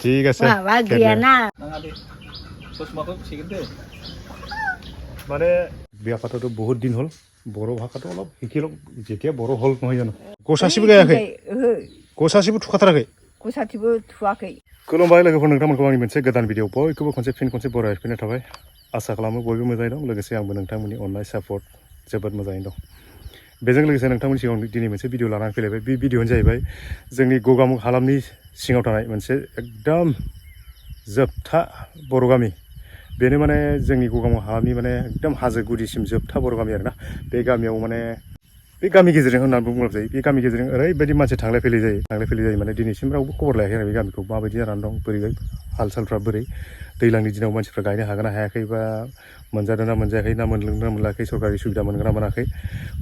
ঠিক আছে माबा गैयाना মানে বিয়া পাতাটো বহুত দিন হ'ল बर' भाषाটো অলপ শিকিলক যেতিয়া बर' হ'ল নহয় জানো गसासिबो गायाखै गसासिबो थुखाथाराखै गसाथिबो थुवाखै खुलुमबाय लोगोफोर नोंथांमोनखौ आंनि मोनसे गोदान भिडिअ बयखौबो खनसे बरायफिननाय थाबाय आसा खालामो बयबो मोजाङै दं लोगोसे आंबो नोंथांमोननि अननाय सापर्ट जोबोद मोजाङै दं बेजों लोगोसे नोंथांमोननि सिगाङाव दिनै मोनसे भिडिअ लानानै फैलायबाय बे भिडिअआनो जाहैबाय जोंनि गगामुग हालामनि सिङाव थानाय मोनसे एकदम जोबथा बर' गामि बेनो माने जोंनि गगामुग हालामनि माने एकदम हाजो गुदिसिम जोबथा बर' गामि आरोना बे गामियाव माने बे गामि गेजेरजों होननानै बुंब्ला जायो बे गामि गेजेरजों ओरैबायदि मानसि थांलाय फैलाय जायो माने दिनैसिम रावबो खबर लायाखै आरो बे गामिखौ माबायदि जानानै दं बोरै हाल सालफ्रा बोरै दैज्लांनि दिनाव मानसिफ्रा गायनो हागोन ना हायाखै बा मोनजादों ना मोनजायाखै ना मोनलोंदों ना मोनलायाखै सरकारि सुबिदा मोनगोन ना मोनाखै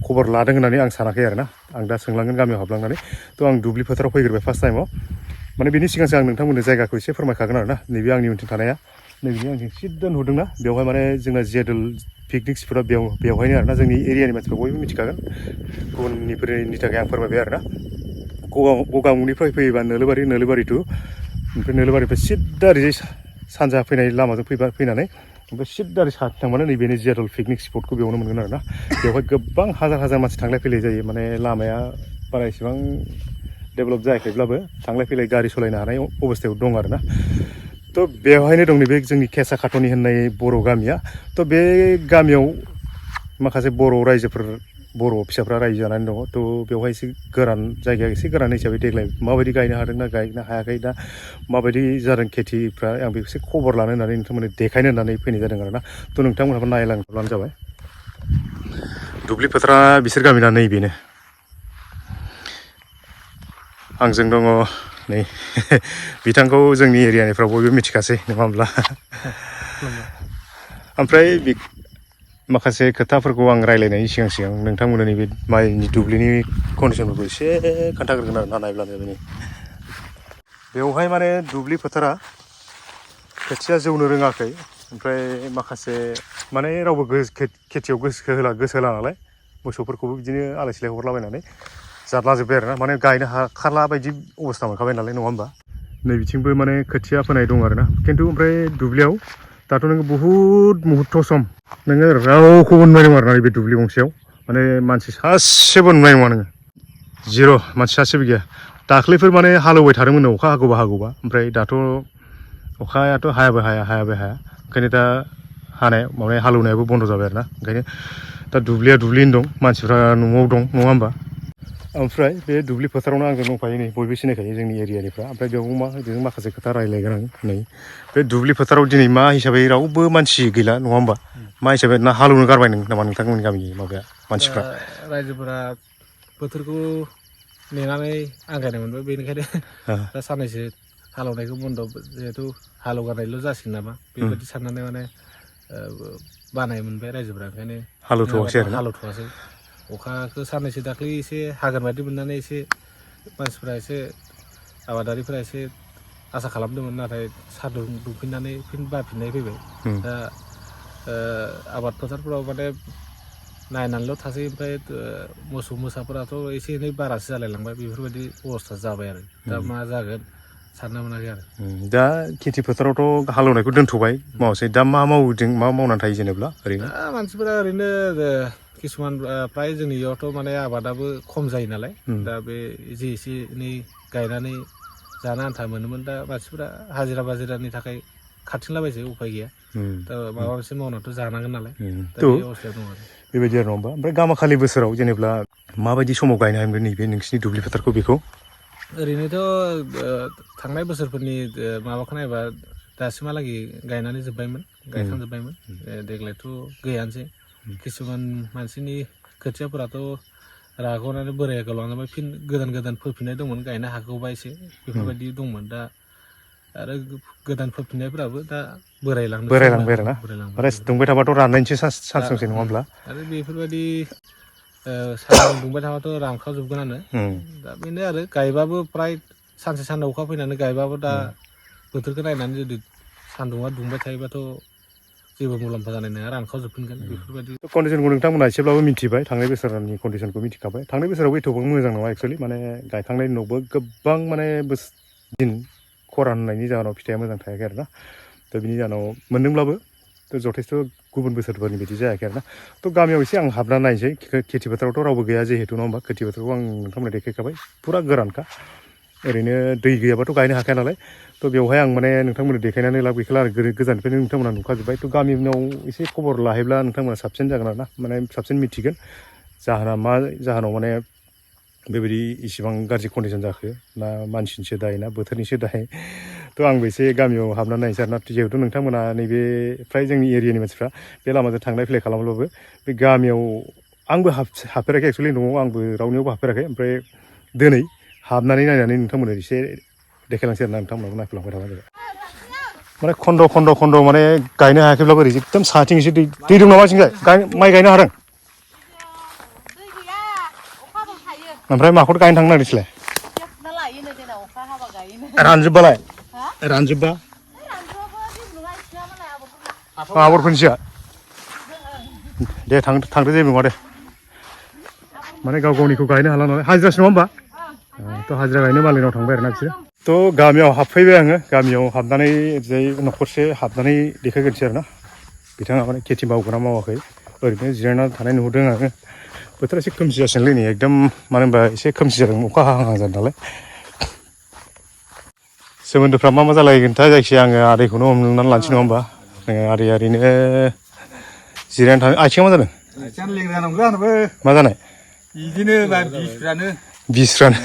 खबर लादों होननानै आं सानाखै आरोना आं दा सोंलांगोन गामियाव हाबलांनानै थ' आं दुब्लि फोथाराव फैग्रोबाय फार्स्ट टाइमाव माने बेनि सिगांसो आं नोंथांमोननो जायगाखौ एसे फोरमायखागोन आरोना नैबे आंनि उनथिं थानाया नैबे आंजों सिद्दा नुदोंना बेवहाय माने जोंना जियादल पिकनिक स्पटआ बेवहायनो आरोना जोंनि एरियानि मानसिफ्रा बयबो मिथिखागोन गुबुननिफोरनि थाखाय आं फोरमायबाय आरोना गगामुगनिफ्राय फैयोबा नोलोबारि टु ओमफ्राय नोलोबारिनिफ्राय सिद्दा ओरैजाय सानजा फैनाय लामाजों फैनानै ओमफ्राय सिद्दा ओरै साहा थांबानो नैबेनि जियादल पिकनिक स्पटखौ बेयावनो मोनगोन आरोना बेवहाय गोबां हाजार मानसि थांलाय फैलाय जायो माने लामाया बारा इसेबां डेभेलप जायाखैब्लाबो थांलाय फैलाय गारि सालायनो हानाय अबस्थायाव दं आरोना थ' बेवहायनो दं नैबे जोंनि केसा खाथ'नि होननाय बर' गामिया थ' बे गामियाव माखासे बर' रायजोफोर बर' फिसाफ्रा रायजो जानानै दङ थ' बेवहाय एसे गोरान जायगाया एसे गोरान हिसाबै देग्लाय माबायदि गायनो हादों ना गायनो हायाखै दा माबायदि जादों खेथिफ्रा आं बेखौ एसे खबर लानो होननानै नोंथांमोननो देखायनो होननानै फैनाय जादों आरोना थ' नोंथांमोनहाबो नायलांब्लानो जाबाय दुब्लि फोथारा बिसोर गामिना नैबेनो आंजों दङ नै बिथांखौ जोंनि एरियानिफ्राव बयबो मिथिखासै नङा होमब्ला ओमफ्राय माखासे खोथाफोरखौ आं रायलायनायनि सिगां नोंथांमोननो नैबे माइनि दुब्लिनि कन्डिसनफोरखौ एसे खोन्थाग्रोगोन आरोना नायब्लानो बेवहाय माने दुब्लि फोथारा खोथिया जौनो रोङाखै ओमफ्राय माखासे माने रावबो खेथियाव गोसो होला नालाय मोसौफोरखौबो बिदिनो आलाय सिलाय हरलाबायनानै जादलाजोब्बाय आरोना माने गायनो हाखाला बायदि अबस्था मोनखाबाय नालाय नङा होमबा नै बिथिंबो माने खोथिया फोनाय दं आरोना खिन्थु ओमफ्राय दुब्लियाव दाथ' नोङो बुहुद मुहुर्त सम नोङो रावखौबो नुनाय नङा आरोना बे दुब्लि गंसेयाव माने मानसि सासेबो नुनाय नङा नोङो जिर' मानसि सासेबो गैया दाख्लैफोर माने हालेवबाय थादोंमोन अखा हागौबा ओमफ्राय दाथ' अखायाथ' हायाबो हाया ओंखायनो दा माने हालेवनायाबो बन्द' जाबाय आरोना ओंखायनो दा दुब्लिया दुब्लिनो दं मानसिफ्रा न'आव दं नङा होमबा ओमफ्राय बे दुब्लि फोथारावनो आंजों दंफायो नै बयबो सिनायखायो जोंनि एरियानिफ्रा ओमफ्राय बेयाव माखासे खोथा रायलायगोन आं नै बे दुब्लि फोथाराव दिनै मा हिसाबै रावबो मानसि गैला नङा होमबा मा हिसाबै ना हालेवनो गारबाय नामा नोंथांमोननि गामिनि माबाया मानसिफ्रा रायजोफोरा बोथोरखौ नेनानै आंगायनाय मोनबाय बेनिखायनो दा साननैसो हालेवनायखौ बन्द' जिहेथु हालेवगारनायल' जासिगोन नामा बेबायदि साननानै माने बानाय मोनबाय रायजोफोरा ओंखायनो हालेवथ'वासै अखाखौ साननैसो दाख्लै एसे हागोन बायदि मोननानै एसे मानसिफ्रा एसे आबादारिफ्रा एसे आसा खालामदोंमोन नाथाय सान्दुं दुंफिननानै फिन बाफिननाय फैबाय दा आबाद फोथारफोराव माने नायनानैल' थासै ओमफ्राय मोसौ मोसाफोराथ' एसे एनै बारासो जालायलांबाय बेफोरबायदि अबस्था जाबाय आरो दा मा जागोन साननो मोनाखै आरो दा खेथि फोथारावथ' हालेवनायखौ दोनथ'बाय मावासै दा मा मावनानै थायो जेनेबा ओरैनो दा मानसिफोरा ओरैनो किसुमान फ्राय जोंनि इयावथ' माने आबादाबो खम जायो नालाय दा बे जे एसे एनै गायनानै जानो आन्था मोनोमोन दा मानसिफोरा हाजिरा बाजिरानि थाखाय खारथिंलाबायसै उफाय गैया दा माबा मोनसे मावनानैथ' जानांगोन नालाय दा बे अबस्थायाव दं आरो बेबायदि आरो नङा होमबा ओमफ्राय गामाखालि बोसोराव जेनेबा माबायदि समाव गायनो हायोमोन नैबे नोंसिनि दुब्लि फोथारखौ बेखौ ओरैनोथ' थांनाय बोसोरफोरनि माबाखौ नायबा दासिमहालागै गायनानै गायखांजोब्बायमोन देग्लायथ' गैयानोसै किसुमान मानसिनि खोथियाफोराथ' राग'नानै बोराय गोलावनानै फिन गोदान फोफिननाय दंमोन गायनो हागौबा एसे बेफोरबायदि दंमोन दा आरो गोदान फोफिननायफोराबो दा बोरायलांबाय आरोना बारा दुंबाय थाबाथ' राननायनिसो चान्स दंसै नङा होमब्ला आरो बेफोरबायदि सान्दुं दुंबाय थाबाथ' रानखावजोबगोनानो दा बेनो आरो गायबाबो फ्राय सानसे साननै अखा फैनानै गायबाबो दा बोथोरखौ नायनानै जुदि सान्दुङा दुंबाय थायोबाथ' जेबो मुलाम्फा जानाय नङा रानखावजोबफिनगोन बेफोरबायदि कन्डिसनखौ नोंथांमोना एसेब्लाबो मिथिबाय थांनाय बोसोरनि कन्डिसनखौ मिथिखाबाय थांनाय बोसोरावबो एथ'बां मोजां नङा एक्सुवेलि माने गायखांनायनि उनावबो गोबां माने दिन खरान होननायनि जाहोनाव फिथाइया मोजां थायाखै आरोना थ' बिनि जाहोनाव मोन्दोंब्लाबो थ' जथेस्थ' गुबुन बोसोरफोरनि बायदि जायाखै आरोना थ' गामियाव एसे आं हाबना नायनोसै खेथि फोथारावथ' रावबो गैया जिहेतु नङा होमबा खेथि फोथारखौ आं नोंथांमोना देखायखाबाय फुरा गोरानखा ओरैनो दै गैयाबाथ' गायनो हाखाया नालाय थ' बेवहाय आं माने नोंथांमोननो देखायनानै लाब गैखाला आरो गोजाननिफ्रायनो नोंथांमोना नुखाजोब्बाय थ' गामियाव एसे खबर लाहैब्ला नोंथांमोना साबसिन जागोन आरोना माने साबसिन मिथिगोन जाहोना मा जाहोनाव माने बेबायदि इसिबां गाज्रि कन्डिसन जाखो ना मानसिनिसो दाय ना बोथोरनिसो दाय थ' आंबो एसे गामियाव हाबनानै नायनोसै आरोना जिहेतु नोंथांमोना नैबे फ्राय जोंनि एरियानि मानसिफ्रा बे लामाजों थांलाय फैलाय खालामब्लाबो बे गामियाव आंबो हाबफेराखै एक्सुवेलि न'आव आंबो रावनियावबो हाबफेराखै ओमफ्राय दिनै हाबनानै नायनानै नोंथांमोननो एसे देखायलांसै आरोना नोंथांमोनाबो नायफैलांबाय थाबानो जाबाय माने खन्द' माने गायनो हायाखैब्लाबो ओरै एकदम साहाथिं एसे दै दं नामा सिंजाय माइ गायनो हादों ओमफ्राय माखौथ' गायनो थांनो नागिरदोंसैलाय रानजोब्बालाय रानजोब्बा आबरफोरनिसो दे थांदो जेबो नङा दे माने गाव गावनिखौ गायनो हाला नालाय हाजिरासो नङा होमबा थ' हाजिरा गायनो मालायनाव थांबाय आरोना बिसोरो थ' गामियाव हाबफैबाय आङो गामियाव हाबनानै ओरैजाय न'खरसे हाबनानै देखायग्रोनोसै आरोना बिथाङा माने खेथि मावगोना मावाखै ओरैनो जिरायनानै थानाय नुदों आङो बोथोरा एसे खोमसि जासिगोनलै नै एकदम मानो होनबा एसे खोमसि जादों अखा हाहां जादों नालाय सोमोन्दोफ्रा मा जालायगोनथाय जायखिजाया आङो आदैखौनो हमनानै लानोसै नङा होमबा आदै ओरैनो जिरायनानै थानो आथिङा मा जादों आथिङा लेंग्रा नंगौ आंनाबो मा जानाय बिदिनो बिसफ्रानो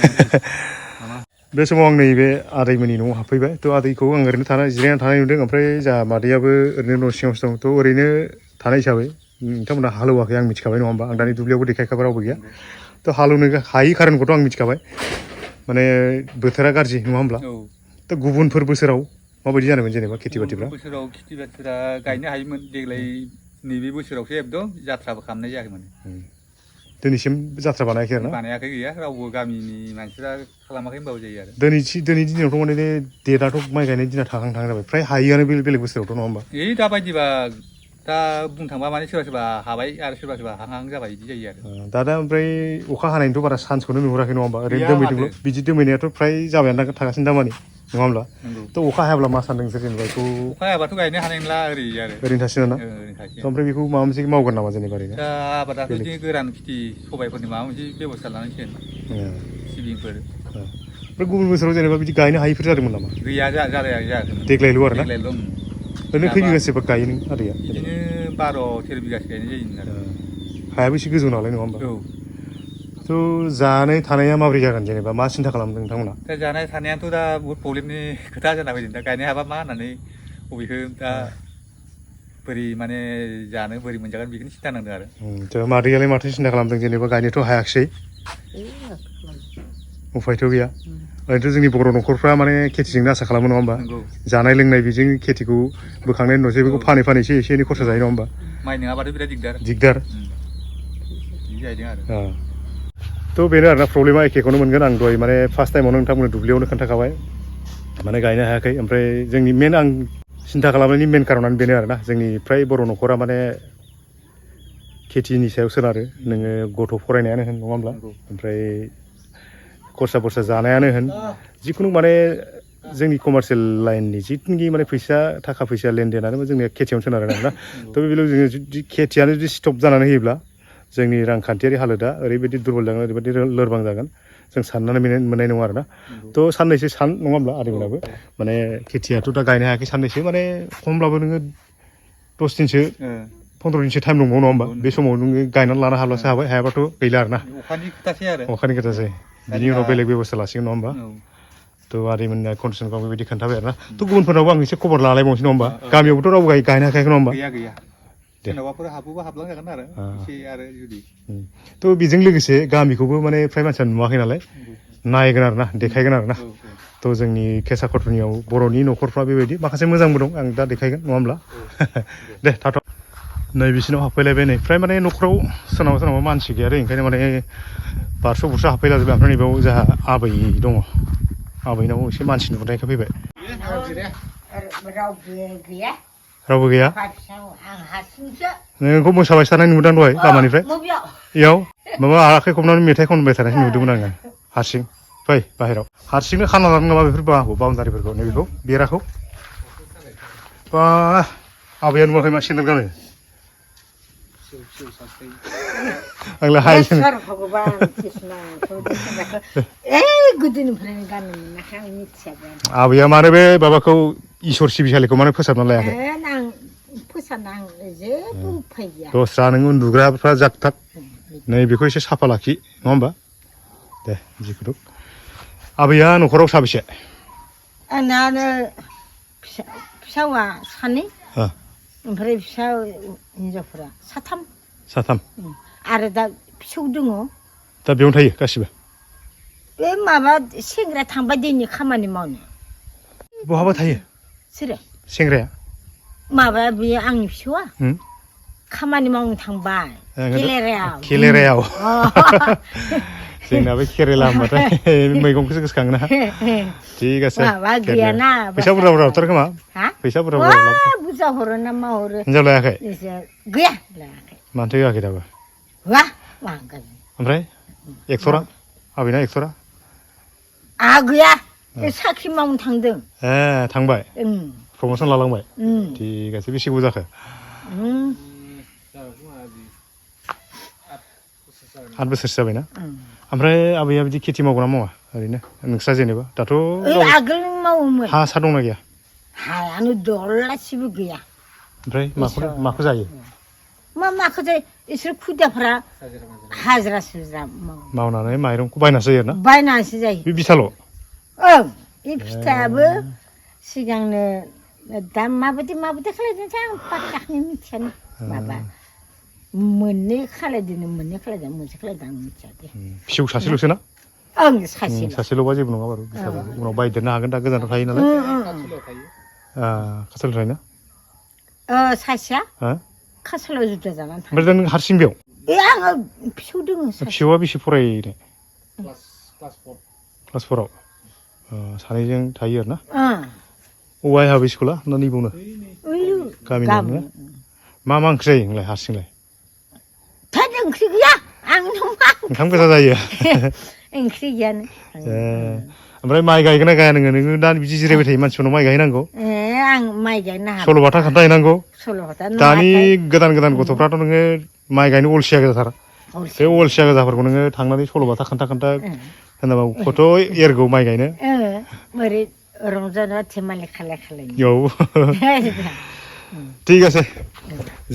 बे समाव आं नैबे आदैमोननि न'आव हाबफैबाय थ' आदैखौ आं ओरैनो जिरायनानै थानाय नुदों ओमफ्राय जोंहा मादैयाबो ओरैनो न' सिङावसो दं थ' ओरैनो थानाय हिसाबै नोंथांमोना हालेवाखै आं मिथिखाबाय नङा होमबा आं दानि दुब्लियावबो देखायखाबाय रावबो गैया थ' हालेवनो हायि खारनखौथ' आं मिथिखाबाय माने बोथोरा गाज्रि नङा होमब्ला थ' गुबुनफोर बोसोराव माबायदि जानायमोन जेनेबा खेथि बाथिफ्रा बोसोराव खेथि बाथिफ्रा गायनो हायोमोन देग्लाय नैबे बोसोरावसो एकदम जाथ्राबो खालामनाय जायाखैमोन दिनैसिम जात्रा बानायाखै आरोना बानायाखै गैया रावबो गामिनि मानसिफ्रा खालामाखै होनबाबो जायो आरो दिनैनि दिनावथ' माने डेटआथ' माइ गायनाय दिना थाहां जाबाय फ्राय हायोआनो बेलेग बोसोरावथ' नङा होमबा दा बायदिबा दा बुंनो थांबा माने सोरबा हाबाय आरो सोरबा हां जाबाय बिदि जायो आरो दा ओमफ्राय अखा हानायनिथ' बारा चान्सखौनो नुहुराखै नङा होमबा ओरैनो दोमैदोंल' बिदि दोमैनायाथ' फ्राय जाबायानो थागासिनो दामानि नङा होमब्ला थ' अखा हायाब्ला मा सानदों नोंसोर जेनेबा बेखौ अखा हायाबाथ' गायनो हानाय नंला ओरैनो थासिगोन ना ओमफ्राय बेखौ माबा मोनसे मावगोन नामा जेनेबा ओरैनो दा आबादाथ' बिदिनो गोरान खेथि सबायफोरनि माबा मोनसे बेब'स्था लानांसिगोन सिबिंफोर ओमफ्राय गुबुन बोसोराव जेनेबा बिदि गायनो हायिफोर जादोंमोन नामा गैया जायाखै देग्लायल' आरोना देग्लायल' ओरैनो खै बिगासोबा गायो नों आदैया बिदिनो 12-13 बिगासो गायनाय जायोमोन आरो हायाबो एसे गोजौ नालाय नङा होमबा थ' जानाय थानाया माबोरै जागोन जेनेबा मा सिन्था खालामदों नोंथांमोना दा जानाय थानायाथ' दा बहुद प्रब्लेमनि खोथा जाना फैदों दा गायनो हाबा मा होननानै बबेखौ दा बोरै माने जानो बोरै मोनजागोन बेखौनो सिन्था नांदों आरो थ' मादैयालाय माथो सिन्था खालामदों जेनेबा गायनोथ' हायाखिसै उफायथ' गैया ओरैनोथ' जोंनि बर' न'खरफ्रा माने खेथिजोंनो आसा खालामो नङा होमबा जानाय लोंनाय बेजों खेथिखौ बोखांनायनि उनावसो बेखौ फानै एसे एनै खरसा जायो नङा होमबा माइ नङाबाथ' बिराद दिगदार बिदि जाहैदों आरो थ' बेनो आरोना प्रब्लेमा एखेखौनो मोनगोन आं दहाय माने फार्स्ट टाइमावनो नोंथांमोननो दुब्लियावनो खोन्थाखाबाय माने गायनो हायाखै ओमफ्राय जोंनि मेन आं सिन्था खालामनायनि मेन कारनानो बेनो आरोना जोंनि फ्राय बर' न'खरा माने खेथिनि सायाव सोनारो नोङो गथ' फरायनायानो होन नङा होमब्ला ओमफ्राय खरसा जानायानो होन जिखुनु माने जोंनि कमार्सियेल लाइननि जिथुनाखि माने थाखा फैसा लेनदेनानो जोंनिया खेथियावनो सोनारो आरोना थ' बे बेलायाव जोङो जुदि खेथियानो जुदि स्टप जानानै होयोब्ला जोंनि रांखान्थियारि हालोदा ओरैबायदि दुरबल जागोन ओरैबायदि लोरबां जागोन जों साननानै मोननाय नङा आरोना थ' साननैसो नङा होमब्ला आदैमोनाबो माने खेथियाथ' दा गायनो हायाखै साननैसो माने खमब्लाबो नोङो 10 दिनसो 15 दिनसो टाइम दंबावो नङा होमबा बे समाव नोङो गायनानै लानो हाब्लासो हाबाय हायाबाथ' गैला आरोना अखानि खोथासै बिनि उनाव बेलेग बेब'स्था लासिगोन नङा होमबा थ' आदैमोननि कन्डिसनखौ आं बेबायदि खोन्थाबाय आरोना थ' गुबुनफोरनावबो आं एसे खबर लालायबावनोसै नङा होमबा गामियावबोथ' रावबो गायनो हायाखै नङा होमबा सोरनावबाफोर हाबोबा हाबलांजागोन आरो एसे आरो जुदि थ' बेजों लोगोसे गामिखौबो माने फ्राय मानसिया नुवाखै नालाय नायगोन आरोना देखायगोन आरोना थ' जोंनि केसाखथ्रनियाव बर'नि न'खरफ्रा बेबायदि माखासे मोजांबो दं आं दा देखायगोन नङा होमब्ला दे थाथ' नै बिसिनाव हाबफैलायबाय नै फ्राय माने न'खराव सोरनावबा मानसि गैया आरो ओंखायनो माने बारस' बुरस' हाबफैलाजोबबाय ओमफ्राय नैबाव जोंहा आबै दङ आबैनाव एसे मानसि नुनायखाय फैबाय रावबो गैया नोंखौ मोसाबाय थानाय नुदों दहाय लामानिफ्राय इयाव माबा आखाइ खबनानै मेथाइ खनबाय थानायखौ नुदोंमोन आङो हारसिं फै बाहेराव हारसिंनो खाना लादों नामा बेफोर माबाखौ बाउन्डारिफोरखौ नैबेखौ बेराखौ बा आबैया नुवाखै मा सेन्देल गानो आंलाय हायसो भगवान कृष्ण गोदोनिफ्रायनो गाननो मोनाखै आं मिथियाबो आबैया मानो बे माबाखौ इसोर सिबिसालिखौ मानो फोसाबना लायाखै आं फोसाबनो आं जेबो उफाय गैया दस्रा नों उन्दुग्राफ्रा जाग थाग नै बेखौ एसे साफा लाखि नङा होमबा दे जिखुनु आबैया न'खराव साबेसे आंनानो फिसावा सानै ओमफ्राय फिसा हिनजावफोरा साथाम आरो दा फिसौ दङ दा बेयावनो थायो गासिबो बे माबा सेंग्रा थांबाय दिनै खामानि मावनो बहाबा थायो सोरो सेंग्राया माबा बेयो आंनि फिसौआ खामानि मावनो थांबाय केलेरायाव जोंना बे केरेला होनबाथाय मैगंखौसो गोसोखाङोना थिग আছে माबा गैयाना फैसा बुरजा बुरजा हरथारो खोमा फैसा बुरजा बुरजा बुरजा हरो ना मा हरो हिनजाव लायाखै गैया लायाखै मानोथो होआखै दाबो वा लांगोन ओमफ्राय एक्टरा आबैना एक्टरा गैया साख्रि मावनो थांदों ए थांबाय प्रमसन लालांबाय थिग আছে बेसे गोबाव जाखो 8 बोसोरसो जाबायना ओमफ्राय आबैया बिदि खेथि मावगोना मावा ओरैनो नोंस्रा जेनेबा दाथ' आगोल मावोमोन हा सा दंना गैया हायानो दलासेबो गैया ओमफ्राय माखौ जायो माखौ जायो इसोर खुदियाफोरा हाजिरा सुजिरा मावनानै माइरंखौ बायनासो जायो आरोना बायनासो जायो बे बिसाल' ओं बे फिथायाबो सिगांनो दा माबायदि खालायदोंसै आं पाक्काखौनो मिथियानो माबा मोननै खालायदों मोनसे खालायदों आं मिथिया दे फिसौ सासेल'सो ना ओं सासेल'बा जेबो नङा बारु उनाव बायदेरनो हागोन दा गोजानाव थायो नालाय कासालाव थायो ना सासेया कासालाव जुदा जानानै थायो ओमफ्राय दा नों हारसिं बेयाव आङो फिसौ दङ फिसौआ बेसे फरायनाय क्लास 4आव सानैजों थायो आरो ना अबाय हाबो स्कुला ना नैबावनो गामियावनो मा ओंख्रि जायो नोंलाय हारसिंलाय ओंख्रि गैया आं ओंखाम गोजा जायो ओंख्रि गैयानो ओमफ्राय माइ गायगोन ना गाया नोङो दा बिदि जिरायबाय थायो मानसिफोरनाव माइ गायनांगौ आं माइ गायनो हाया सल'बाथा खोन्थाहैनांगौ सल'बाथा दानि गोदान गथ'फ्राथ' नोङो माइ गायनो अलसिया गोजाथार बे अलसिया गोजाफोरखौ नोङो थांनानै सल'बाथा खोन्था होनाबा गथ' एरगौ माइ गायनो ओरै रंजानो धेमालि खालाय ঠিক আছে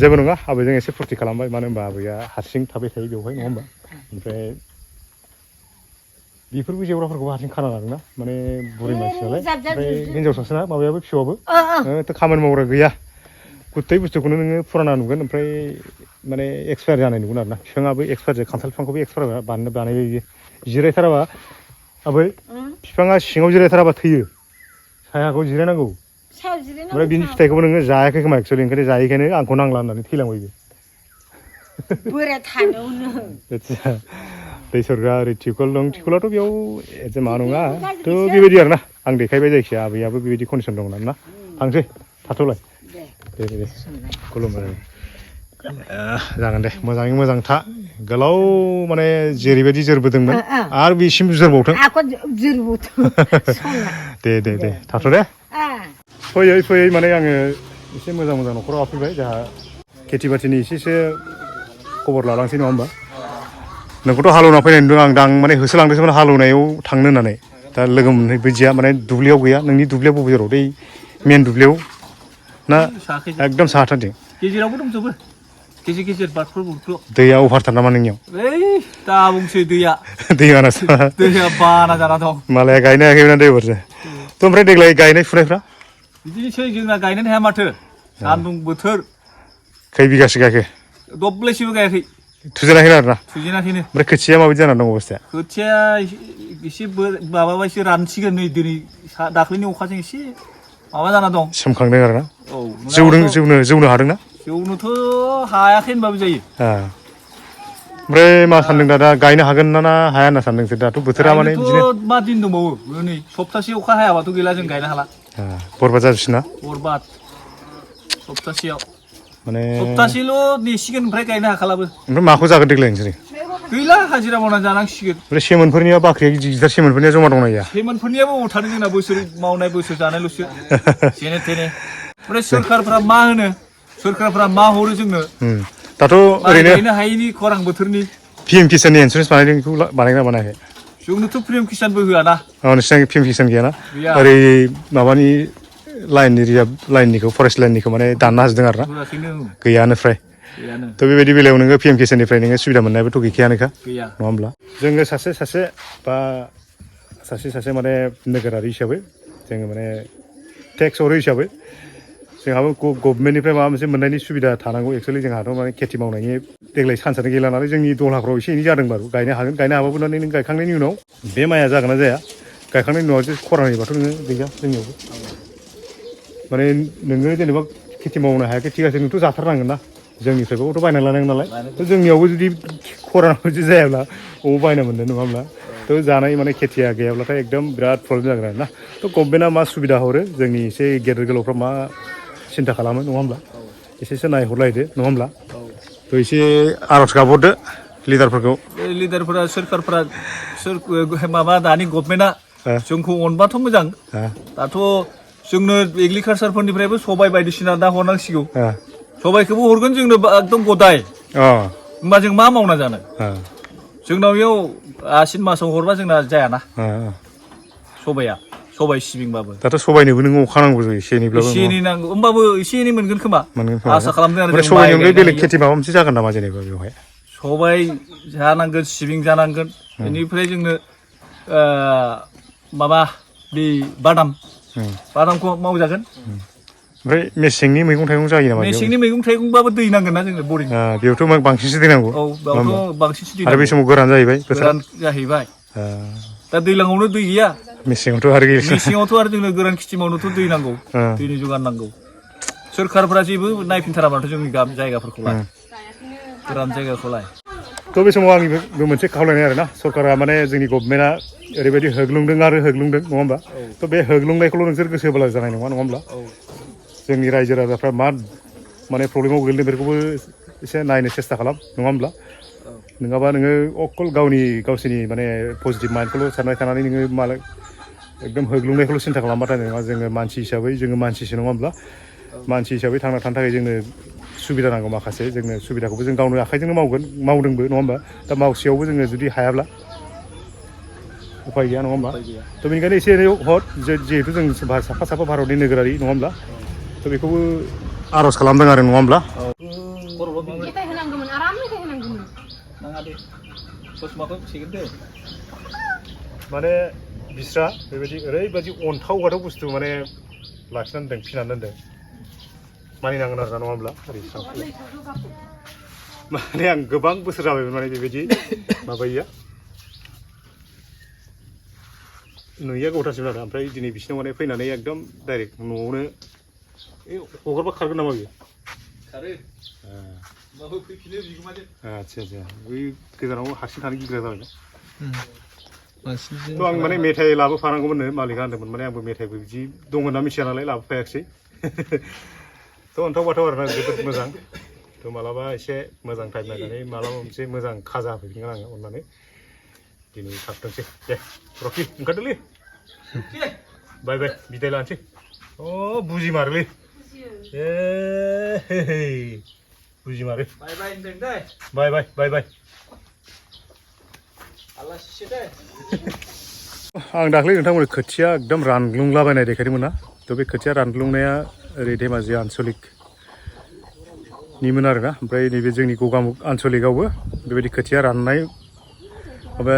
जेबो नङा आबैजों एसे फुर्ति खालामबाय मानो होनबा आबैया हारसिं थाबाय थायो बेवहाय नङा होमबा ओमफ्राय बेफोरबो जेवराफोरखौ हारसिं खाना लादोंना माने बुरि मानसि नालाय ओमफ्राय हिनजावसासोना माबायाबो फिसौआबो खामानि मावग्रा गैया गुथै बुस्थुखौनो नोङो फुराना नुगोन ओमफ्राय माने एक्सपायार जानाय नुगोन आरोना बिफाङाबो एक्सपायार जायो खान्थाल बिफांखौबो एक्सपायार बानायो जिरायथाराबा आबै बिफाङा सिङाव जिरायथाराबा थैयो सायाखौ जिरायनांगौ ओमफ्राय बिनि फिथाइखौबो नोङो जायाखै खोमा एक्सुवेलि ओंखायनो जायैखायनो आंखौ नांला होननानै थैलांबाय बे बोराय थानायावनो दै सरग्रा ओरै टिउकल दं टिउकलाथ' बेयाव माबा नङा थ' बेबायदि आरोना आं देखायबाय जायखिया आबैयाबो बेबायदि कन्डिसन दं ना थांसै थाथ'लाय दे खुलुमबाय जागोन दे मोजाङै मोजां था गोलाव माने जेरैबायदि जोरबोदोंमोन आरो बेसिम जोरबावथों दे थाथ' दे फैयै माने आङो एसे मोजां न'खराव हाबफैबाय जोंहा खेथि बाथिनि एसेसो खबर लालांसै नङा होमबा नोंखौथ' हालेवना फैनाय नुदों आं माने होसोलांदोंसोमोन हालेवनायाव थांनो होननानै दा लोगो मोनहैदिया माने दुब्लियाव गैया नोंनि दुब्लिया बबे जेराव दै मेन दुब्लियाव ना एकदम साहाथारथिं गेजेरावबो दंजोबो गेजेर बाटफोर दैया अभारथार नामा नोंनियाव दा बुंसै दैया बाना जाना दं मालाया गायनो हायाखैमोन दै अभारसो थ' ओमफ्राय देग्लाय गायनाय फुनायफ्रा बिदिनोसै जोंना गायनोनो हाया माथो सान्दुं बोथोर खै बिगासो गायखो दब्लायसेबो गायाखै थुजेनाखैनो आरोना थुजेनाखैनो ओमफ्राय खोथिया माबायदि जानानै दं अबस्थाया खोथिया एसे माबाबायसो रानसिगोन नै दिनै दाख्लैनि अखाजों एसे माबा जाना दं सोमखांदों आरोना औ जौनो हादोंना जौनोथ' हायाखै होनबाबो जायो ओमफ्राय मा सानदों दा गायनो हागोन ना हाया होनना सानदों दाथ' बोथोरा माने बिदिनो मा दिन दंबावो नै सप्तासे अखा हायाबाथ' गैला जों गायनो हाला बरबाद जाजोबसिना बरबाद सप्तासेयाव माने सप्तासेल' नेसिगोन ओमफ्राय गायनो हाखालाबो ओमफ्राय माखौ जागोन देग्लाय नोंसोरो गैला हाजिरा मावना जानांसिगोन ओमफ्राय सेमोनफोरनिया बाख्रिया गिदिर सेमोनफोरनिया जमा दंना गैया सेमोनफोरनियाबो थानो जोंना बोसोर मावनाय बोसोर जानायल'सो जेने थेने ओमफ्राय सोरखारफ्रा मा होनो सोरखारफ्रा मा हरो जोंनो दाथ' ओरैनो गायनो हायैनि खरां बोथोरनि PM किसाननि इन्सुरेन्स बानायदों बेखौ बानायगोना बानायाखै जोंनोथ' प्रिएम किसानबो होआना नोंसिना PM किसान गैयाना गैया ओरै माबानि लाइननि रिजार्भ लाइननिखौ फरेस्ट लाइननिखौ माने दानना होजोबदों आरो ना होआखैनो गैयानो फ्राय गैयानो थ' बेबायदि बेलायाव नोङो PM किसाननिफ्राय नोङो सुबिदा मोननायाबोथ' गैखायानोखा गैया नङा होमब्ला जोङो सासे बा सासे माने नोगोरारि हिसाबै जोङो माने टेक्स हरो हिसाबै जोंहाबो गभर्नमेन्टनिफ्राय माबा मोनसे मोननायनि सुबिदा थानांगौ एक्सुवेलि जोंहाथ' माने खेथि मावनायनि देग्लाय सान्सआनो गैला नालाय जोंनि दलहाफ्राव एसे एनै जादों बारु गायनो हागोन गायनो हाबाबो नों गायखांनायनि उनाव बे माइया जागोन ना जाया गायखांनायनि उनाव जे खरान होयोबाथ' नोङो गैया जोंनियावबो माने नोङो जेनेबा खेथि मावनो हायाखै थिग আছে नोंथ' जाथारनांगोन ना जोंनिफ्रायबोथ' बायना लानांगोन नालाय थ' जोंनियावबो जुदि खरान जुदि जायाब्ला बबाव बायना मोननो नङा होमब्ला थ' जानाय माने खेथिया गैयाब्लाथाय एकदम बिराद प्रब्लेम जागोन आरो ना थ' गभर्नमेन्टआ मा सुबिदा हरो जोंनि एसे गेदेर गोलावफ्रा मा सिन्था खालामो नङा होमब्ला एसेसो नायहरलायदो नङा होमब्ला थ' एसे आर'ज गाबहरदो लिडारफोरखौ लिडारफोरा सोरखारफोरा माबा दानि गभर्नमेन्टआ जोंखौ अनबाथ' मोजां दाथ' जोंनो एग्रिकालसारफोरनिफ्रायबो सबाय बायदिसिना दा हरनांसिगौ सबायखौबो हरगोन जोंनो एकदम गदाय होमबा जों मा मावना जानो जोंनाव बेयाव आसिन मासाव हरबा जोंना जायाना सबाय सिबिंबाबो दाथ' सबायनोबो नोङो अखा नांगौ जायो एसे एनैब्लाबो एसे एनै नांगौ होमबाबो एसे एनै मोनगोन खोमा आसा खालामदों आरो ओमफ्राय सबायनि अनगायै बेलेग खेथि माबा मोनसे जागोन नामा जेनेबा बेवहाय सबाय जानांगोन सिबिं जानांगोन बेनिफ्राय जोंनो माबा बे बादामखौ मावजागोन ओमफ्राय मेसेंनि मैगं थाइगं जायो नामा मेसेंनि मैगं थाइगंबाबो दै नांगोन ना जोंनो बरिं बेयावथ' बांसिनसो दै नांगौ औ बेयावथ' बांसिनसो दै आरो बे समाव गोरान जाहैबाय गोरान जाहैबाय दा दैज्लाङावनो दै गैया मेसेङावथ' आरो मेसेङावथ' आरो जोंनो गोरान खेथि मावनोथ' दै नांगौ दैनि जगार नांगौ सोरखारफोरा जेबो नायफिनथाराबाथ' जोंनि जायगाफोरखौलाय गोरान जायगाखौलाय थ' बे समाव आंनिबो मोनसे खावलायनाय आरोना सरकारा माने जोंनि गभर्नमेन्टआ ओरैबायदि होग्लुंदों नङा होमबा थ' बे होग्लुंनायखौल' नोंसोर गोसो होब्ला जानाय नङा होमब्ला जोंनि रायजो राजाफ्रा मा माने प्रब्लेमाव गोग्लैदों बेखौबो एसे नायनो सेस्था खालाम नङा होमब्ला नङाबा नोङो अकल गावसोरनि माने पजिटिभ माइन्दखौल' सानबाय थानानै नोङो मालाय एकदम होग्लुंनायखौल' सिन्था खालामबाथाय नङा जोङो मानसि हिसाबै जोङो मानसिसो नङा होमब्ला मानसि हिसाबै थांना थानो थाखाय जोंनो सुबिदा नांगौ माखासे जोंनो सुबिदाखौबो जों गावनो आखाइजोंनो मावदोंबो नङा होमबा दा मावसेयावबो जोङो जुदि हायाब्ला उफाय गैया नङा होमबा थ' बेनिखायनो एसे एनै हर जिहेथु जों साफा भारतनि नोगोरारि नङा होमब्ला थ' बेखौबो आर'ज खालामदों आरो नङा होमब्ला माने बिस्रा बेबायदि ओरैबायदि अन्थाव बाथाव बुस्थु माने लाखिनानै दोनदों फिनानै दोनदों मानिनांगोन आरो नङा होमब्ला माने आं गोबां बोसोर जाबायमोन माने बेबायदि माबायिया नुयिया गथासिम आरो ओमफ्राय दिनै बिसिनाव माने फैनानै एकदम डाइरेक्ट न'आवनो हगारबा खारगोन नामा बियो आदसा बै गोजानाव हारसिं थानो गिग्रा जाबायना थ' आं माने मेथाइ लाबोफानांगौमोननो मालिका होनदोंमोन माने आंबो मेथाइबो बिदि दङ होनना मिथिया नालाय लाबोफायाखिसै थ' अन्थाव बाथाव आरोना जोबोद मोजां थ' मालाबा एसे मोजां टाइम नायनानै मालाबा मोनसे मोजां खाजा होफैगोन आङो अननानै दिनै थाबथोंसै दे रकि ओंखारदोलै बाय बिदाय लानोसै बुजिमारोलै बुजिमारो बाय आं दाख्लै नोंथांमोन खोथिया एकदम रानग्लुंलाबायनाय देखायदोंमोन ना थ' बे खोथिया रानग्लुंनाया ओरै धेमाजि आनसलिकनिमोन आरोना ओमफ्राय नैबे जोंनि गगामुग आनसलिकआवबो बेबायदि खोथिया राननाय माबा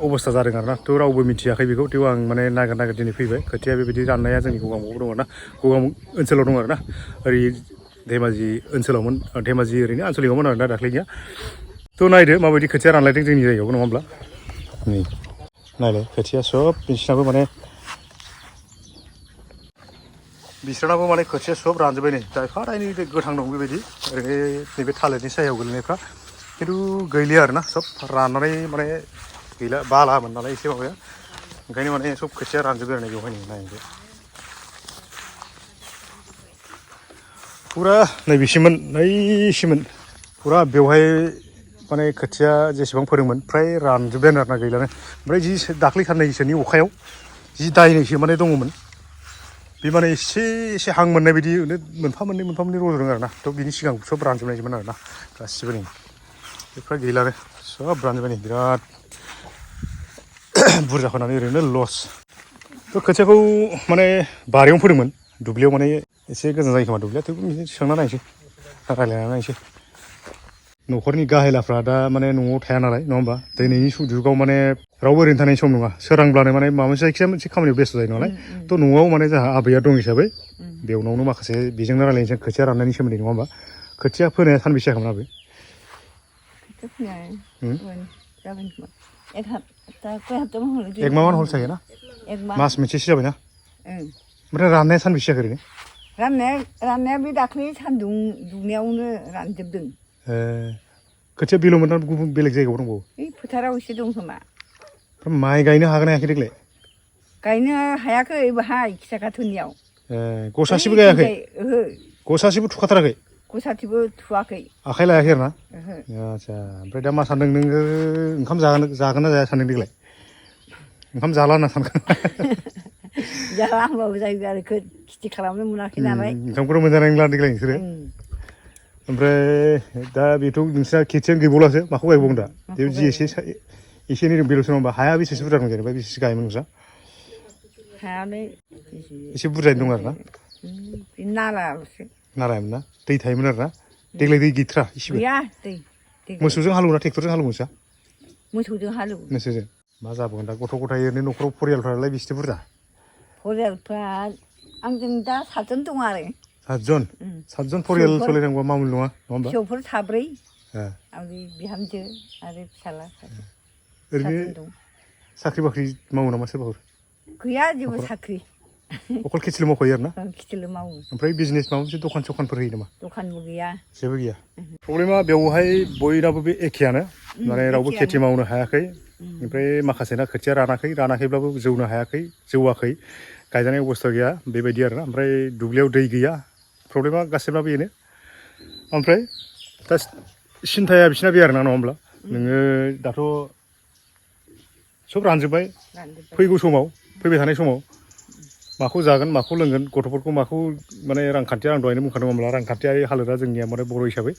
अबस्था जादों आरोना थ' रावबो मिथियाखै बेखौ थेवबो आं माने नागिर दिनै फैबाय खोथिया बेबायदि राननाया जोंनि गगामुगाव दङ ना गगामुग ओनसोलाव दङ आरोना ओरै धेमाजि ओनसोलावमोन धेमाजि ओरैनो आनसलिकआवमोन आरोना दाख्लैनिया थ' नायदो माबायदि खोथिया रानलायदों जोंनि जायगायावबो नङा होमब्ला नै नायलाय खोथिया सब बिसिनाबो माने बिसोरनाबो माने खोथिया सब रानजोब्बाय नै जायफा दायनि गोथां दं बेबायदि ओरैनो नैबे थालिरनि सायाव गोलैनायफ्रा खिन्थु गैलिया आरोना सब राननानै माने गैला बालामोन नालाय एसे माबाया ओंखायनो माने सब खोथिया रानजोब्बाय आरो बेवहाय नायदो फुरा नैबेसिमोन फुरा बेवहाय माने खोथिया जेसेबां फोदोंमोन फ्राय रानजोब्बायानो आरोना गैलानो ओमफ्राय जि दाख्लै साननैसोनि अखायाव जि दायनैसो माने दङमोन बे माने एसे एसे हां मोननाय बायदि मोनफा मोननै रज'दों आरोना थ' बिनि सिगां सब रानजोबनायसोमोन आरोना गासिबो नै बेफ्रा गैलानो सब रानजोब्बाय नै बिराद बुरजा फोनानै ओरैनो लस थ' खोथियाखौ माने बारियावनो फोदोंमोन दुब्लियाव माने एसे गोजान जायो खोमा दुब्लिया थेवबो बिदिनो सोंना नायनोसै रायलायना नायनोसै न'खरनि गाहेलाफ्रा दा माने न'आव थाया नालाय नङा होमबा दिनैनि जुगाव माने रावबो ओरैनो थानायनि सम नङा सोरांब्लानो माने माबा मोनसे जायखिजाया मोनसे खामानियाव बेस्थ' जायो नालाय थ' न'आव माने जोंहा आबैया दं हिसाबै बेवनावनो माखासे बेजोंनो रायलायनोसै खोथिया राननायनि सोमोन्दै नङा होमबा खोथिया फोनाया सानबेसे जाखोमोन आबै एक माह हल जायो ना मास मोनसेसो जाबायना ओमफ्राय राननाया सानबेसे जाखो ओरैनो राननाया बे दाख्लै सान्दुं दुंनायावनो रानजोबदों खोथिया बेल'मोन ना गुबुन बेलेग जायगायाव दंबावो बे फोथाराव एसे दं खोमा माइ गायनो हागोन ना हायाखै देग्लाय गायनो हायाखै बाहाय खिसाखाथुनियाव गसासेबो गायाखै गसासेबो थुखाथाराखै गसासेबो थुवाखै आखाइ लायाखै आरो ना आदसा ओमफ्राय दा मा सानदों नोङो ओंखाम जागोन ना जाया सानदों देग्लाय ओंखाम जाला होनना सानगोन जाला होनबाबो जायो आरो खेथि खालामनो मोनाखै नालाय ओंखामखौथ' मोनजानाय नंला देग्लाय नोंसोरो ओमफ्राय दा बेथ' नोंस्रा खेथियानो गैबावलासो माखौ गायबावगोन दा बे जि एसे एनै बेल'सो नङा होमबा हाया बेसेसो बुरजा दं जेनेबा बेसेसो गायोमोन नोंस्रा हायालाय एसे बुरजायैनो दं आरो ना नालाल'सो नारायामोन ना दै थायोमोन आरो ना देग्लाय दै गैथ्रा इसेबो गैया दै मोसौजों हालेवो ना ट्रेक्टरजों हालेवो नोंस्रा मोसौजों हालेवो नोंसोरजों मा जाबोगोन दा गथ' गथाय ओरैनो न'खराव परियालफ्रालाय बेसेथो बुरजा परियालफ्रा आंजों दा 7 जन दं आरो 7 जन परियाल सालायनांगौआ मामुलि नङा होमबा फिसौफोर 4 आरो बिहामजो आरो फिसाला ओरैनो साख्रि बाख्रि मावो नामा सोरबाफोर गैया जेबो साख्रि अकल खेथिल' मावखायो आरो ना खेथिल' मावो ओमफ्राय बिजनेस माबा मोनसे दखान सखानफोर होयो नामा दखानबो गैया जेबो गैया प्रब्लेमा बेवहाय बयनाबो बे एखेयानो माने रावबो खेथि मावनो हायाखै ओमफ्राय माखासेना खोथिया रानाखैब्लाबो जौनो हायाखै जौवाखै गायजानाय अबस्था गैया बेबायदि आरोना ओमफ्राय दुब्लियाव दै गैया प्रब्लेमा गासैनाबो बेनो ओमफ्राय दा सिन्थाया बिसिना बे आरोना नङा होमब्ला नोङो दाथ' सब रानजोब्बाय फैगौ समाव फैबाय थानाय समाव माखौ जागोन माखौ लोंगोन गथ'फोरखौ माखौ माने रांखान्थिया आं दहायनो बुंखादों होमब्ला रांखान्थियारि हालोदा जोंनिया माने बर' हिसाबै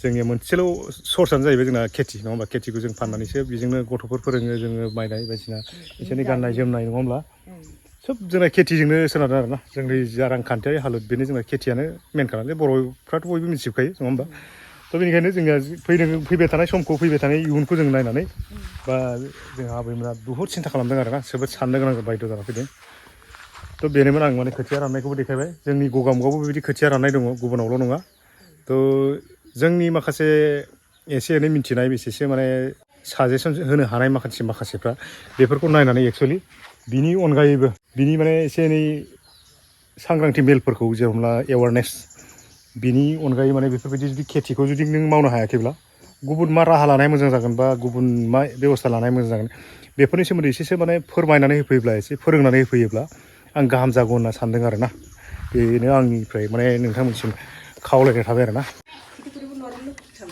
जोंनिया मोनसेल' सर्सआनो जाहैबाय जोंना खेथि नङा होमबा खेथिखौ जों फाननानैसो बेजोंनो गथ'फोर फोरोङो जोङो बायनाय बायदिसिना बिसोरनि गाननाय जोमनाय नङा होमब्ला सब जोंना खेथिजोंनो सोनारो आरोना जोंनि जा रांखान्थियारि हालोद बेनो जोंना खेथियानो मेन खालामो बर'फ्राथ' बयबो मिथिजोबखायो नङा होमबा थ' बेनिखायनो जोंनिया फैबाय थानाय समखौ फैबाय थानाय इयुनखौ जों नायनानै बा जोंहा आबैमोना बुहुद सिन्था खालामदों आरोना जोबोद साननो गोनां बायद' जाना फैदों थ' बेनोमोन आं माने खोथिया राननायखौबो देखायबाय जोंनि गगामुगावबो बेबायदि खोथिया राननाय दङ गुबुनावल' नङा थ' जोंनि माखासे एसे एनै मिथिनाय बेसेसो माने साजेसन होनो हानाय माखासेफ्रा बेफोरखौ नायनानै एक्सुवेलि बिनि अनगायैबो बिनि माने एसे एनै सांग्रांथि मेलफोरखौ जेनेबा एवारनेस बिनि अनगायै माने बेफोरबायदि जुदि खेथिखौ जुदि नों मावनो हायाखैब्ला गुबुन मा राहा लानाया मोजां जागोन बा गुबुन मा बेबस्था लानाया मोजां जागोन बेफोरनि सोमोन्दै एसेसो माने फोरमायनानै होफैयोब्ला एसे फोरोंनानै होफैयोब्ला आं गाहाम जागौ होनना सानदों आरोना बेनो आंनिफ्राय माने नोंथांमोनसिम खावलायनाय थाबाय आरोना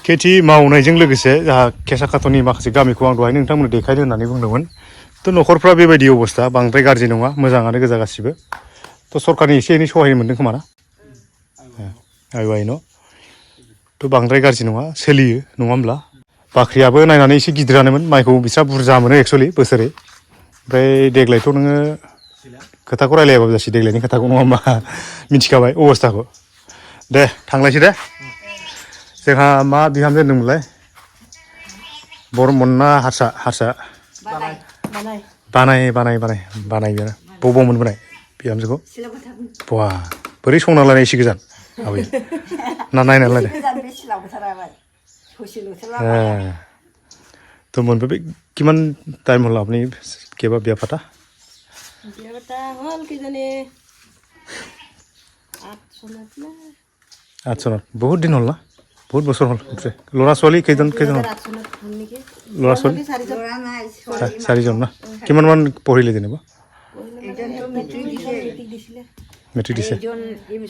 खेथि मावनायजों लोगोसे जोंहा केसाखाथ'नि माखासे गामिखौ आं दहाय नोंथांमोननो देखायनो होननानै बुंदोंमोन थ' न'खरफ्रा बेबायदि अबस्था बांद्राय गाज्रि नङा मोजाङानो गोजा गासिबो थ' सरकारनि एसे एनै सहाय मोनदों खोमा ना आय न' थ' बांद्राय गाज्रि नङा सोलियो नङा होमब्ला बाख्रियाबो नायनानै एसे गिदिरानोमोन माइखौ बिस्रा बुरजा मोनो एक्सुवेलि बोसोरै ओमफ्राय देग्लायथ' नोङो खोथाखौ रायलायाबाबो जासै देग्लायनि खोथाखौ नङा होमबा मिथिखाबाय अबस्थाखौ दे थांलायसै दे जोंहा मा बिहामजो होनदोंमोनलाय बरमन ना हारसा बानाय बबाव मोनबोनाय बिहामजोखौ बहा बोरै संना लानाय एसे गोजान आबै ना नायना लायदों तो मोनबोबाय किमान टाइम হ'ল আপুনি কেইবা বিয়া পাতা হ'ল কিজানি 8 চনত বহুত দিন হ'ল না বহুত বছৰ হ'ল ল'ৰা ছোৱালী কেইজন হ'ল ল'ৰা ছোৱালী 4জন না কিমানমান পঢ়িলে যেনিবা মেট্ৰিক দিছে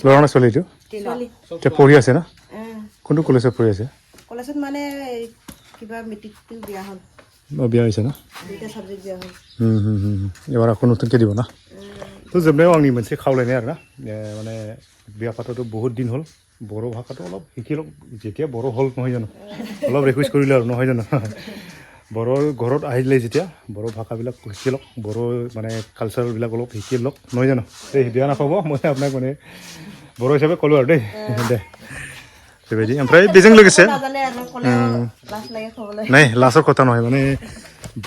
ল'ৰা না ছোৱালী এইটো এতিয়া পঢ়ি আছে না কোনটো কলেজত পঢ়ি আছে কলেজত মানে কিবা মেট্ৰিকটো বিয়া হ'ল বিয়া হৈছে না 2টা সাবজেক্ট বিয়া হ'ল এবাৰ আকৌ নতুনকৈ দিব না তো जोबनायाव आंनि मोनसे खावलायनाय आरोना माने बिया फाथावथ' बहुत दिन হ'ল बर' भाषाটো অলপ শিকি লওক যেতিয়া बर' হ'ল নহয় জানো অলপ ৰিকুৱেষ্ট কৰিলে আৰু নহয় জানো বৰ' ঘৰত আহিলে যেতিয়া বৰ' ভাষাবিলাক শিকি লওক বৰ' মানে কালচাৰবিলাক অলপ শিকি লওক নহয় জানো দেই বেয়া নাপাব মই আপোনাক মানে बर' হিচাপে ক'লোঁ আৰু দেই দে बेबायदि ओमफ्राय बेजों लोगोसे নাজানে আৰু ক'লে লাজ লাগে ক'বলৈ নাই লাজৰ কথা নহয় মানে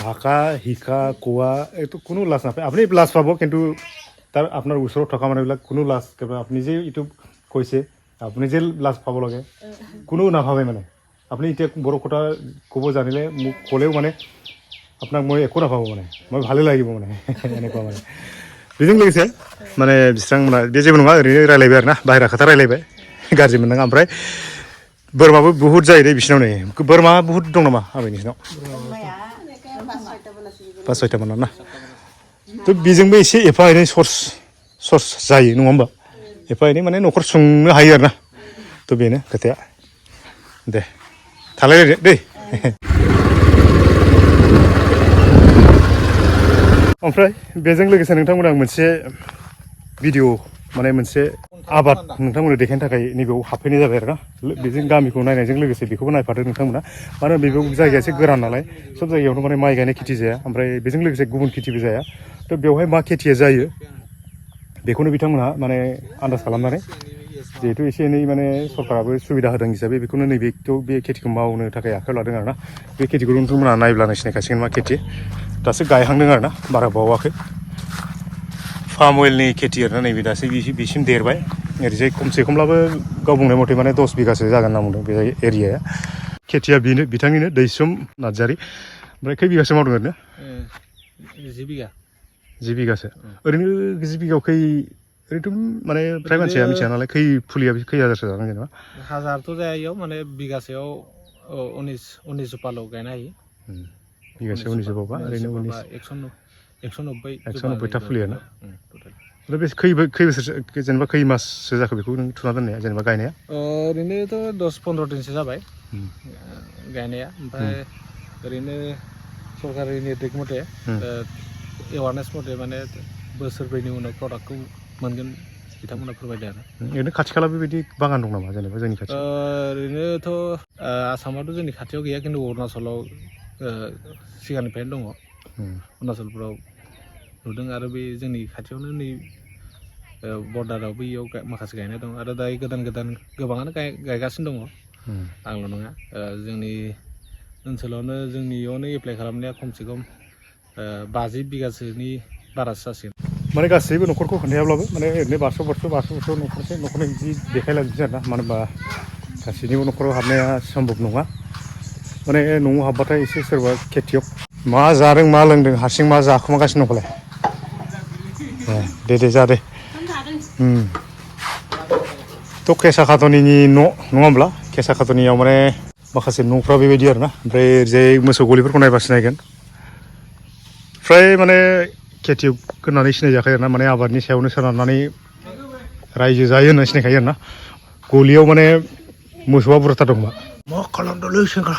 ভাষা শিকা কোৱা এইটো কোনো লাজ নাপায় আপুনি লাজ পাব কিন্তু তাৰ আপোনাৰ ওচৰত থকা মানুহবিলাক কোনো লাজ আপুনি যে এইটো কৈছে আপুনি যে লাজ পাব লাগে কোনো নাভাবে মানে আপুনি এতিয়া বৰ' কথা ক'ব জানিলে মোক ক'লেও মানে আপোনাক মই একো নাভাবোঁ মানে মই ভালেই লাগিব মানে এনেকুৱা মানে बेजों लोगोसे माने बिथांमोना बे जेबो नङा ओरैनो रायलायबाय आरो ना बाहेरा खोथा रायलायबाय गाज्रि मोननाङा ओमफ्राय बोरमाबो बुहुत जायो दे बिसिनाव नै बोरमा बुहुत दं नामा आबै नोंसिनाव 5-6टामोन ना तो बेजोंबो एसे एफा एनै सर्स जायो नङा होमबा एफा एनै माने न'खर सुंनो हायो आरो ना तो बेनो खोथाया दे थालायलायदो दै ओमफ्राय बेजों लोगोसे नोंथांमोना मोनसे भिडिअ माने मोनसे आबाद नोंथांमोननो देखायनो थाखाय नैबेयाव हाबफैनाय जाबाय आरोना बेजों गामिखौ नायनायजों लोगोसे बेखौबो नायफादो नोंथांमोना मानो होनबा बेयाव जायगाया एसे गोरान नालाय सब जायगायावनो माने माइ गायनाय खेथि जाया ओमफ्राय बेजों लोगोसे गुबुन खेथिबो जाया तो बेवहाय मा खेथिया जायो बेखौनो बिथांमोनहा माने आन्दाज खालामनानै जिहेतु एसे एनै माने सरकाराबो सुबिदा होदों हिसाबै बेखौनो नैबेखौ बे खेथिखौ मावनो थाखाय आखायाव लादों आरोना बे खेथिखौ नोंथांमोनहा नायब्लानो सिनायखासिगोन मा खेथि दासो गायहांदों आरोना बारा बावाखै फार्म अइलनि खेथि आरोना नैबे दासो बिसिम देरबाय ओरैजाय खमसे खमब्लाबो गाव बुंनाय मथे माने 10 बिगासो जागोन होनना बुंदों बे एरियाया खेथिया बेनो बिथांनिनो दैसुम नार्जारि ओमफ्राय खै बिगासो मावदों ओरैनो 10 बिगा 10 बिगासो ओरैनो 10 बिगायाव खै ओरैनोथ' माने फ्राय मानसिया मिथिया नालाय खै फुलिया खै हाजारसो जागोन जेनेबा हाजारथ' जाया इयाव माने बिगासेयाव 19 पाल' गायनो हायो बिगासे 19 बावबा ओरैनो 190 था फुलिया ना दा बे खै बोसोरसो जेनेबा खै माससो जाखो बेखौ नों थुना दोननाया जेनेबा गायनाया ओरैनोथ' 10-15 दिनसो जाबाय गायनाया ओमफ्राय ओरैनो सरकारि निर्देश मथे एवारनेस मथे माने बोसोरब्रैनि उनाव प्रडाक्टखौ मोनगोन बिथांमोना फोरमायदों आरो ओरैनो खाथि खाला बेबायदि बागान दं नामा जेनेबा जोंनि खाथियाव ओरैनोथ' आसामावथ' जोंनि खाथियाव गैया खिन्थु अरुणाचलाव सिगांनिफ्रायनो दङ अरुणाचलफ्राव नुदों आरो बे जोंनि खाथियावनो नै बर्डारावबो इयाव माखासे गायनाय दं आरो दायो गोदान गोबाङानो गायगासिनो दङ आंल' नङा जोंनि ओनसोलावनो जोंनि इयावनो एप्लाइ खालामनाया खमसे खम 50 बिगासोनि बारासो जासिगोन माने गासैबो न'खरखौ खोन्थायाब्लाबो माने ओरैनो 500 न'खरनि बिदि देखायलांजोबसै आरोना मानो होनबा गासैनिबो न'खराव हाबनाया सम्भब नङा माने न'आव हाबबाथाय एसे सोरबा खेथियक मा जादों मा लोंदों हारसिं मा जाखुमागासिनो दं फालाय दे जा दे थ' केसा खाथनिनि न' नङा होमब्ला केसा खाथनियाव माने माखासे न'फ्रा बेबायदि आरोना ओमफ्राय ओरैजाय मोसौ गलिफोरखौ नायबा सिनायगोन फ्राय माने खेथियक होननानै सिनायजाखायो आरोना माने आबादनि सायावनो सोनारनानै रायजो जायो होननानै सिनायखायो आरोना गलियाव माने मोसौआ बुरजाथार दंबा मा खालामदोंलै सेंग्रा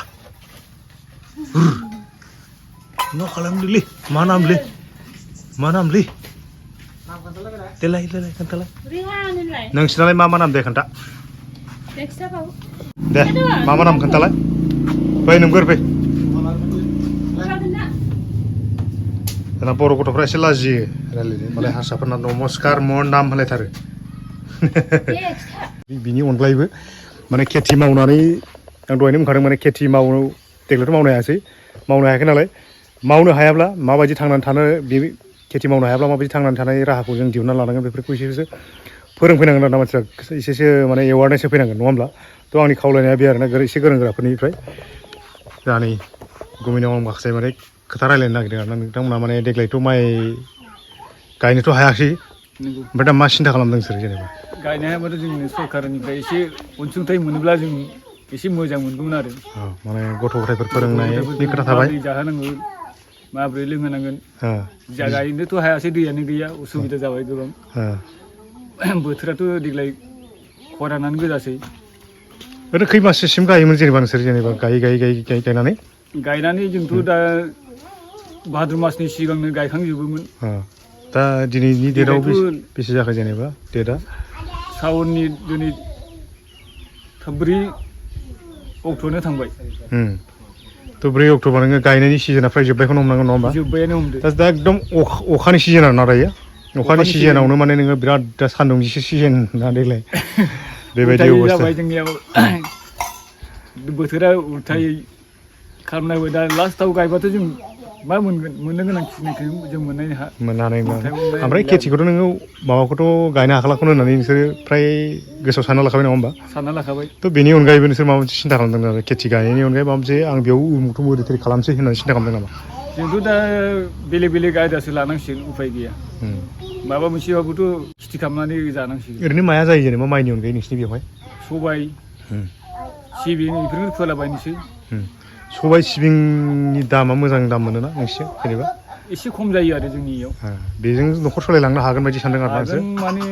मा खालामदोंलै मा नामलै देलाय खोन्थालाय नोंसिनालाय मा नाम दे खोन्था दे मा नाम खोन्थालाय फै नोंगोर फै जोंना बर' गथ'फ्रा एसे लाजियो रायलायनो मालाय हारसाफोरना नमस्कार मन नाम होनलायथारो बिनि अनगायैबो माने खेथि मावनानै आं दहायनो बुंखादों माने खेथि मावनो देग्लायथ' मावनो हायाखै नालाय मावनो हायाब्ला माबायदि थांनानै थानो बे खेथि मावनो हायाब्ला माबायदि थांनानै थानाय राहाखौ जों दिहुनना लानांगोन बेफोरखौ एसेसो फोरोंफैनांगोन आरोना मानसिफ्रा एसेसो माने एवारनेस होफैनांगोन नङा होमब्ला थ' आंनि खावलायनाया बे आरोना एसे गोरों गोराफोरनिफ्राय जोंहा नै गमिनाव आं माखासे माने खोथा रायलायनो नागिरदों आरोना नोंथांमोना माने देग्लायथ' माइ गायनोथ' हायाखै ओमफ्राय दा मा सिन्था खालामदों नोंसोर जेनेबा गायनो हायाबाथ' जोंनो सरकारनिफ्राय एसे अनसुंथाइ मोनोब्ला जों एसे मोजां मोनगौमोन आरो माने गथ' गथायफोर फोरोंनायनि खोथा थाबाय माबोरै जाहोनांगौ माबोरै लोंहोनांगोन गायनोथ' हायासै दैयानो गैया उसुबिदा जाबाय गोबां बोथोराथ' देग्लाय खरानानो गोजासै ओरैनो खै माससिम गायोमोन जेनेबा नोंसोर जेनेबा गायनानै गायनानै जोंथ' दा भाद्र मासनि सिगांनो गायखांजोबोमोन दा दिनैनि डेटआव देग्लायथ' बेसे जाखो जेनेबा डेटआ सावननि दिनै 4 अक्ट'नो थांबाय थ' 4 अक्ट'बा नोङो गायनायनि सिजोना फ्राय जोब्बायखौनो हमनांगोन नङा होमबा जोब्बायानो हमदो दा एकदम अखानि सिजोन आरोना दायो अखानि सिजोनावनो माने नोङो बिराद दा सान्दुंनि सिजोन ना देग्लाय बेबायदि उल्थायै अबस्था जाबाय जोंनियाव बोथोरा उल्थायै खालामनाय दा लास्टआव गायबाथ' जों मा मोनगोन मोननो गोनांखिनिखौ जों मोननो हानाय नङा ओमफ्राय खेथिखौथ' नोङो माबाखौथ' गायनो हाखालाखौनो होननानै नोंसोरो फ्राय गोसोआव सानना लाखाबाय नङा होमबा सानना लाखाबाय थ' बेनि अनगायैबो नोंसोर माबा मोनसे सिन्था खालामदों आरो खेथि गायनायनि अनगायै माबा मोनसे आं बेयाव उमुखथ' ओरै खालामसै होननानै सिन्था खालामदों नामा जोंथ' दा बेलेग आयदासो लानांसिगोन उफाय गैया माबा मोनसेबाबोथ' खेथि खालामनानै जानांसिगोन ओरैनो माया जायो जेनेबा माइनि अनगायै नोंसिनि बेवहाय सबाय सिबिं बेफोरखौ फोलाबायनोसै सबाय सिबिंनि दामा मोजां दाम मोनोना नोंसिनियाव जेनेबा एसे खम जायो आरो जोंनियाव बेजों न'खर सालायलांनो हागोन बायदि सानदों आरो नोंसोर माने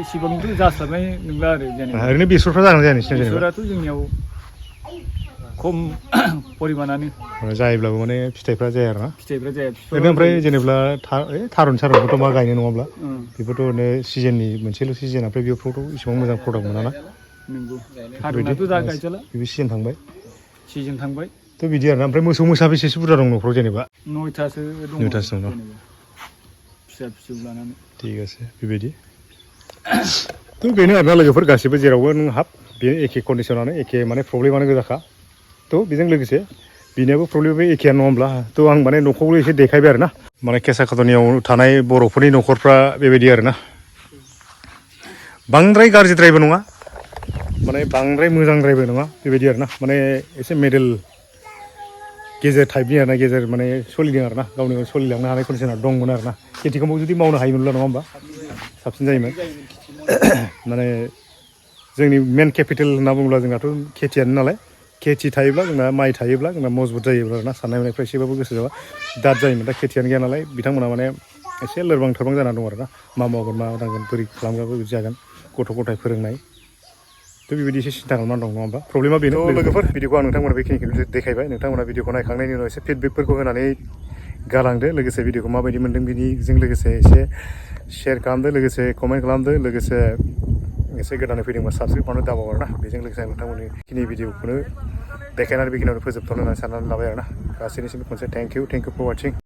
एसेबांथ' जास्लाबनाय नंला आरो जेनेबा ओरैनो बेसरफ्रा जागोन जाया नोंसिना जेनेबा बेसराथ' जोंनियाव खम परिमाणानो जायोब्लाबो माने फिथाइफ्रा जाया आरोना फिथाइफ्रा जाया ओरैनो ओमफ्राय जेनेबा थारुन सारुनखौथ' मा गायनो नङाब्ला बेफोरथ' ओरैनो सिजननि मोनसेल' सिजन ओमफ्राय बेफोरावथ' इसेबां मोजां प्रडाक्ट मोना ना नंगौ थारुनाथ' दा गायजाला बेबो सिजन थांबाय थ' बिदि आरोना ओमफ्राय मोसौ मोसा बेसेसो बुरजा दं न'फ्राव जेनेबा 9थासो दङ 9थासो दं फिसा लानानै थिग আছে बेबायदि थ' बेनो आरोना लोगोफोर गासिबो जेरावबो नों हाब बे एखे कन्डिसनानो एखे माने प्रब्लेमानो गोजाखा थ' बेजों लोगोसे बिनियाबो प्रब्लेमाबो एखेयानो नङा होमब्ला थ' आं माने न'खौबो एसे देखायबाय आरोना माने केसाकाटनियाव थानाय बर'फोरनि न'खरफ्रा बेबायदि आरोना बांद्राय गाज्रिद्रायबो नङा माने बांद्राय मोजांद्रायबो नङा बेबायदि आरोना माने एसे मिडल गेजेर टाइपनि आरोना गेजेर माने सोलिदों आरोना गावनि सोलिलांनो हानाय कन्डिसना दंमोन आरोना खेथिखौ जुदि मावनो हायोमोनब्ला नङा होमबा साबसिन जायोमोन माने जोंनि मेन केपिटेल होनना बुङोब्ला जोंनाथ' खेथियानो नालाय खेथि थायोब्ला जोंना माइ थायोब्ला जोंना मजबुत जायोब्ला आरोना साननाय हनायफ्रा एसेबाबो गोसो जाबा दाद जायोमोन दा खेथियानो गैया नालाय बिथांमोना माने एसे लोरबां थोरबां जाना दं आरोना मा मावगोन मा नांगोन बोरै खालामग्रा बोरै जागोन गथ' गथाय फोरोंनाय थ' बेबायदि एसे सिन्था खालामनानै दं नङा होमबा प्रब्लेमा बेनो लोगोफोर भिडिअखौ आं नोंथांमोना बेखिनिखौ देखायबाय नोंथांमोना भिडिअखौ नायखांनायनि उनाव एसे फिडबेकफोरखौ होनानै गालांदो लोगोसे भिडिअखौ माबायदि मोन्दों बिनिजों लोगोसे एसे शेयार खालामदो लोगोसे कमेन्ट खालामदो लोगोसे एसे गोदानै फैदोंबा साबसक्राइब खालामनो दाबाव आरोना बेजों लोगोसे नोंथांमोननि खिनि भिडिअखौनो देखायनानै बेखिनियावनो फोजोबथ'नो होननानै साननानै लाबाय आरोना गासैनिसिम खनसे थेंक इउ फर वाचिं